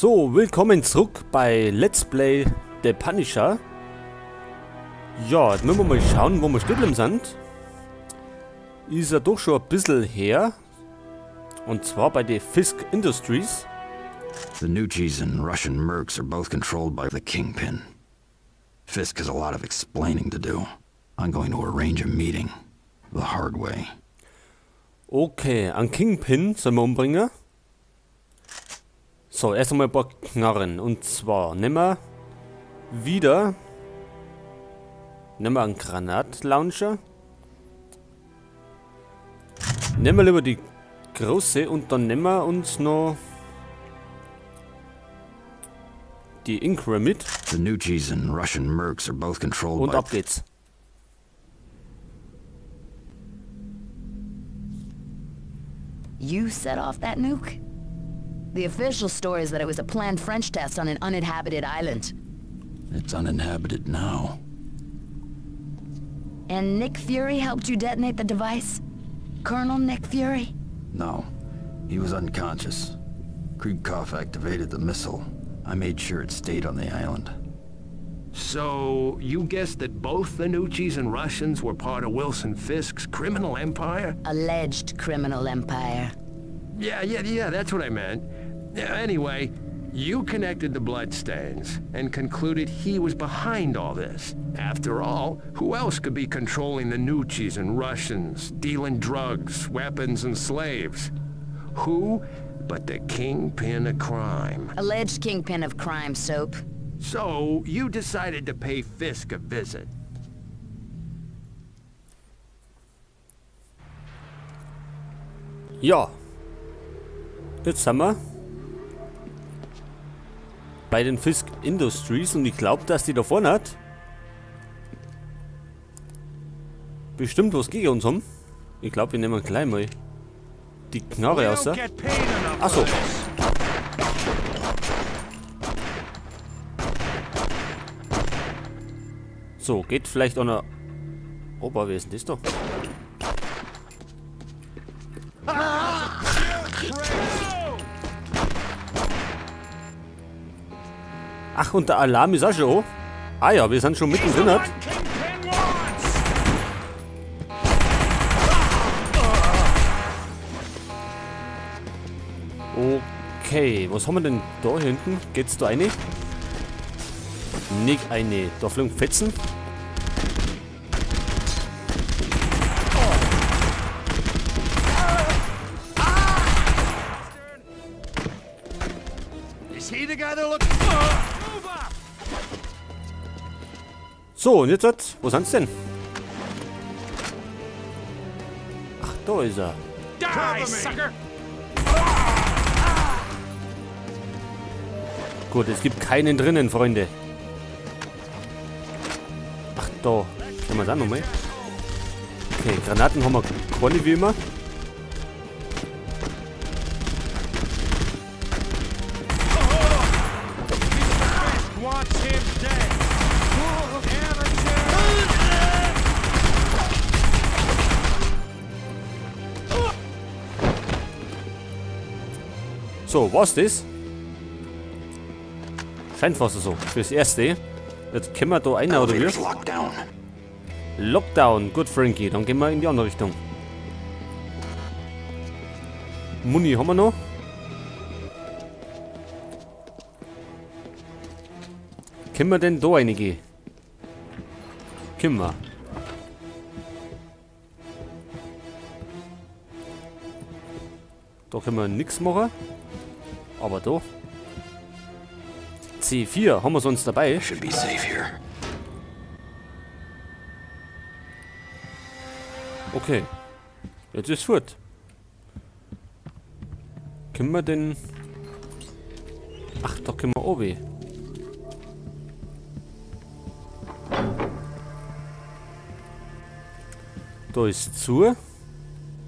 So, willkommen zurück bei Let's Play The Punisher. Ja, jetzt müssen wir mal schauen, wo wir stehen geblieben sind. Ist ja doch schon ein bisschen her. Und zwar bei den Fisk Industries. The Gnucci's and Russian mercs are both controlled by the Kingpin. Fisk has a lot of explaining to do. I'm going to arrange a meeting. The hard way. Okay, einen Kingpin sollen wir umbringen. So, erst einmal ein paar Knarren. Und zwar nehmen wir wieder nehmen wir einen Granatlauncher. Nehmen wir lieber die große und dann nehmen wir uns noch die Ingram mit. The Gnucci's and Russian mercs are both controlled Und by ab geht's. You set off that nuke? The official story is that it was a planned French test on an uninhabited island. It's uninhabited now. And Nick Fury helped you detonate the device? Colonel Nick Fury? No, he was unconscious. Kriegkopf activated the missile. I made sure it stayed on the island. So, you guessed that both the Gnucci's and Russians were part of Wilson Fisk's criminal empire? Alleged criminal empire. Yeah, that's what I meant. Anyway, you connected the bloodstains and concluded he was behind all this. After all, who else could be controlling the Gnucci's and Russians, dealing drugs, weapons, and slaves? Who but the kingpin of crime? Alleged kingpin of crime, Soap. So, you decided to pay Fisk a visit. Ja. Jetzt sind wir bei den Fisk Industries und ich glaub, dass die da vorne hat bestimmt was gegen uns haben. Ich glaub, wir nehmen gleich mal die Knarre raus. Achso. So, geht vielleicht auch noch. Opa, wer ist denn das da? Ach, und der Alarm ist auch schon an. Ah ja, wir sind schon mittendrin. Okay, was haben wir denn da hinten? Geht's da rein? Nicht eine. Da fliegen Fetzen. So, und jetzt, wo sind's denn? Ach, da ist er. Die, sucker! Gut, es gibt keinen drinnen, Freunde. Ach, da. Können wir da nochmal? Okay, Granaten haben wir keine, wie immer. So, war's das? Scheint fast so. Fürs Erste. Jetzt können wir da rein, oder wie? Elevator's Lockdown. Lockdown. Gut, Frankie. Dann gehen wir in die andere Richtung. Muni haben wir noch. Können wir denn da reingehen? Können wir. Da können wir nix machen. Aber doch. C4 haben wir sonst dabei. Should be safe here. Okay. Jetzt ist fort. Können wir denn... Ach, da können wir oben. Da ist zu.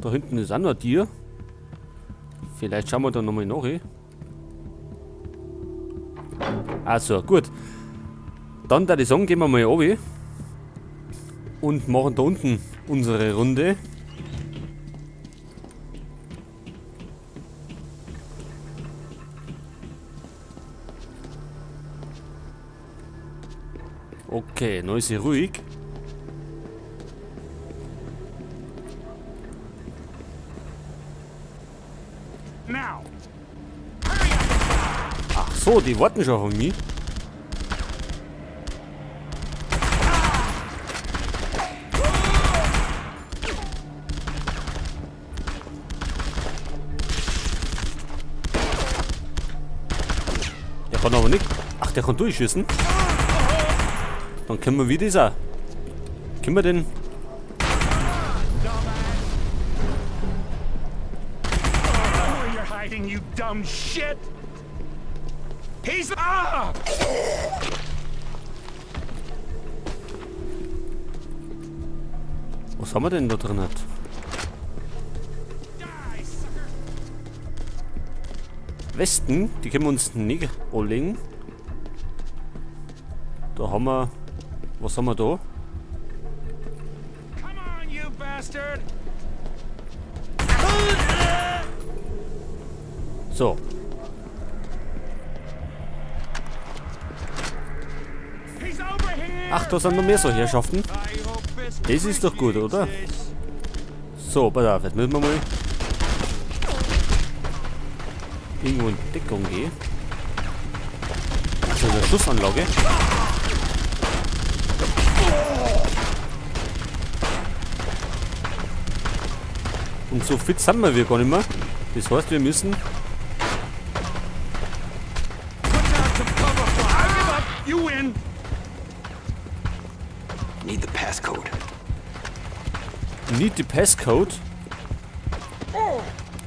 Da hinten ist auch noch ein Tier. Vielleicht schauen wir da nochmal nach. Also, gut. Dann würde ich sagen, gehen wir mal runter. Und machen da unten unsere Runde. Okay, noch ist sie ruhig. Ach so, die warten schon von mir. Der kann aber nicht. Ach, der kann durchschießen. Dann können wir wieder das auch. Können wir den... Was haben wir denn da drin? Westen, die können wir uns nicht anlegen. Da haben wir... Was haben wir da? So. Ach, da sind noch mehr so Herrschaften. Das ist doch gut, oder? So, pass auf, jetzt müssen wir mal irgendwo in Deckung gehen. Ach, das ist eine Schussanlage. Und so fit sind wir gar nicht mehr. Das heißt, wir müssen... Need the passcode. Need the passcode.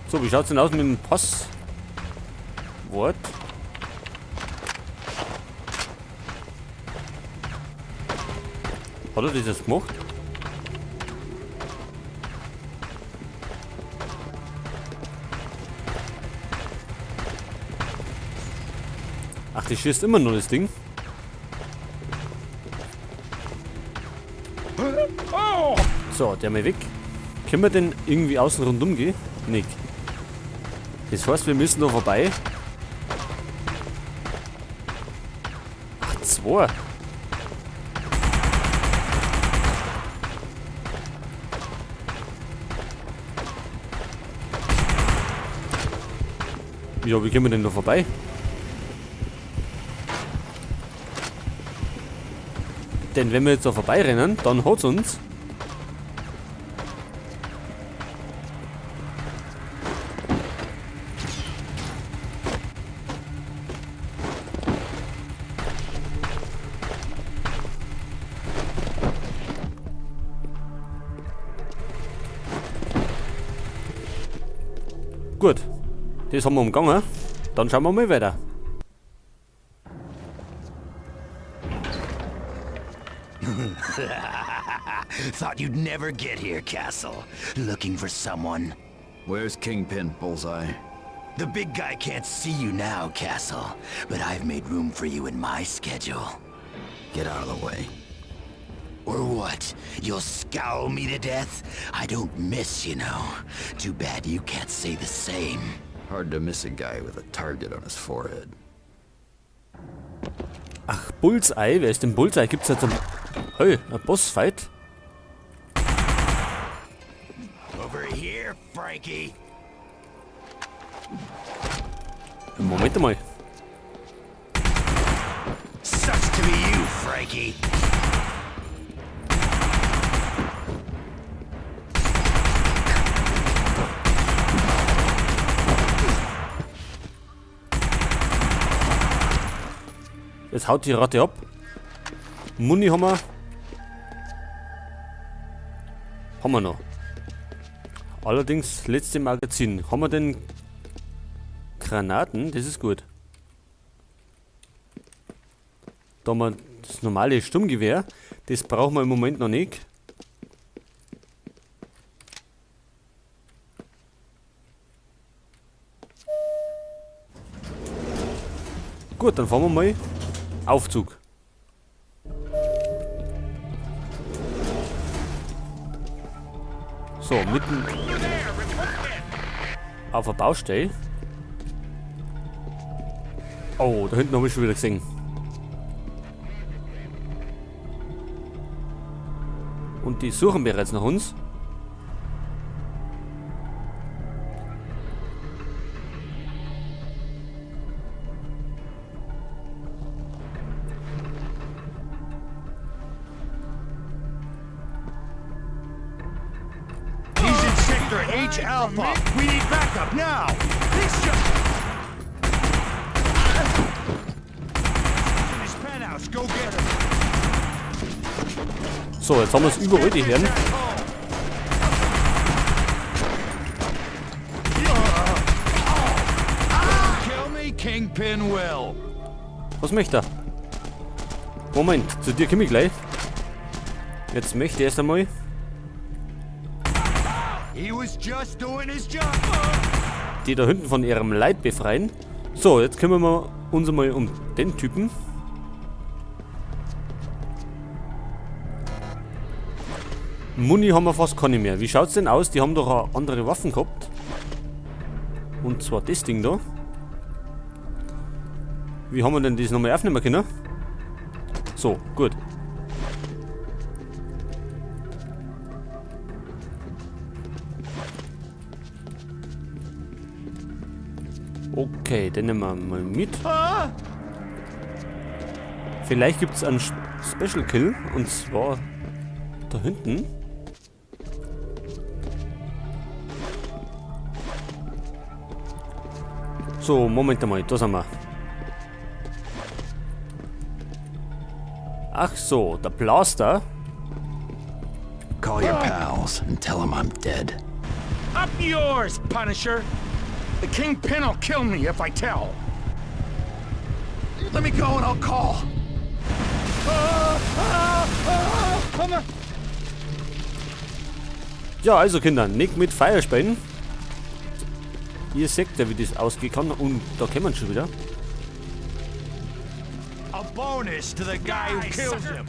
So, wie schaut's denn aus mit dem Passwort? Hat er das jetzt gemacht? Ach, die schießt immer noch das Ding. So, der mal weg. Können wir denn irgendwie außen rundum gehen? Nicht. Das heißt, wir müssen da vorbei. Ach, zwei. Ja, wie gehen wir denn da vorbei? Denn wenn wir jetzt da vorbeirennen, dann hat's uns. Gut, das haben wir umgangen. Dann schauen wir mal weiter. Thought you'd never get here, Castle. Looking for someone. Where's Kingpin, Bullseye? The big guy can't see you now, Castle. But I've made room for you in my schedule. Get out of the way. Or what? You'll scowl me to death? I don't miss, you know. Too bad you can't say the same. Hard to miss a guy with a target on his forehead. Ach, Bullseye? Wer ist denn Bullseye? Gibt's da zum... Hey, ein Bossfight? Over here, Frankie. Moment mal. Sucks to be you, Frankie. Jetzt haut die Ratte ab. Muni haben wir. Haben wir noch. Allerdings, letzte Magazin. Haben wir denn Granaten? Das ist gut. Da haben wir das normale Sturmgewehr. Das brauchen wir im Moment noch nicht. Gut, dann fahren wir mal Aufzug. So, mitten auf der Baustelle. Oh, da hinten habe ich schon wieder gesehen. Und die suchen bereits nach uns. He's in Sector H Alpha. We need backup now. This just... In his penthouse. Go get him. So, jetzt haben wir es überall, die Herren. Kill me, Kingpin will. Was möchte er? Moment, zu dir komme ich gleich. Jetzt möchte ich erst einmal He was just doing his job. die da hinten von ihrem Leid befreien. So, jetzt kümmern wir uns einmal um den Typen. Muni haben wir fast keine mehr. Wie schaut's denn aus? Die haben doch auch andere Waffen gehabt. Und zwar das Ding da. Wie haben wir denn das nochmal aufnehmen können? So, gut. Okay, den nehmen wir mal mit. Vielleicht gibt's einen Special Kill. Und zwar da hinten. So, Moment einmal, da sind wir. Ach so, der Blaster. Call your pals and tell them I'm dead. Up yours, Punisher. The Kingpin'll kill me if I tell. Let me go and I'll call. Ja, also Kinder, nicht mit Feuer spielen. Ihr seht ja, wie das ausgehen kann. Und da kommen wir schon wieder. A bonus to the guy who kills him.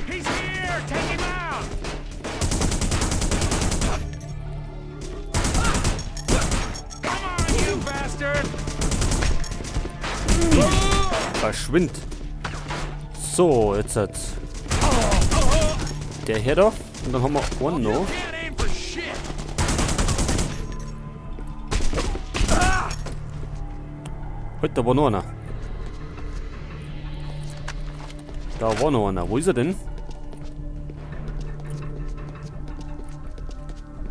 He's here! Take him out! Come on, you bastard! Verschwind. So, jetzt hat der Herr da. Und dann haben wir einen noch. Can't aim for shit! Halt, da war noch einer. Da war noch einer. Wo ist er denn?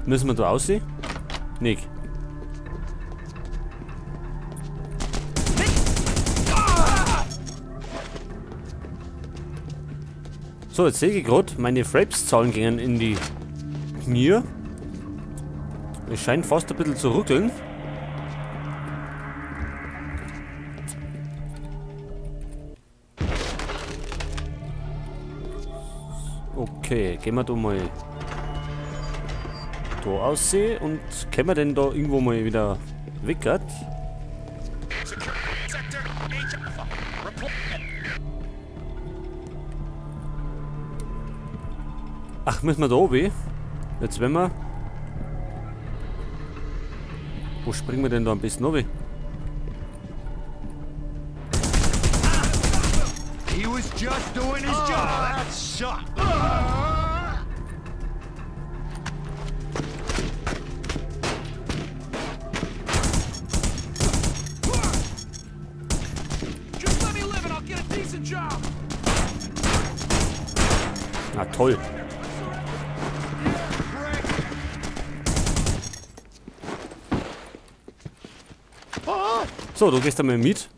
Müssen wir da aussehen? Nicht. So, jetzt sehe ich grad, meine Frames-Zahlen gingen in die Knie. Es scheint fast ein bisschen zu ruckeln. Okay, gehen wir da mal da aussehen und können wir denn da irgendwo mal wieder weg? Ach, müssen wir da oben? Jetzt wenn wir... Wo springen wir denn da am besten runter? He was just doing his job. That sucked. Just let me live and I'll get a decent job. Na toll. So, du gehst einmal mit.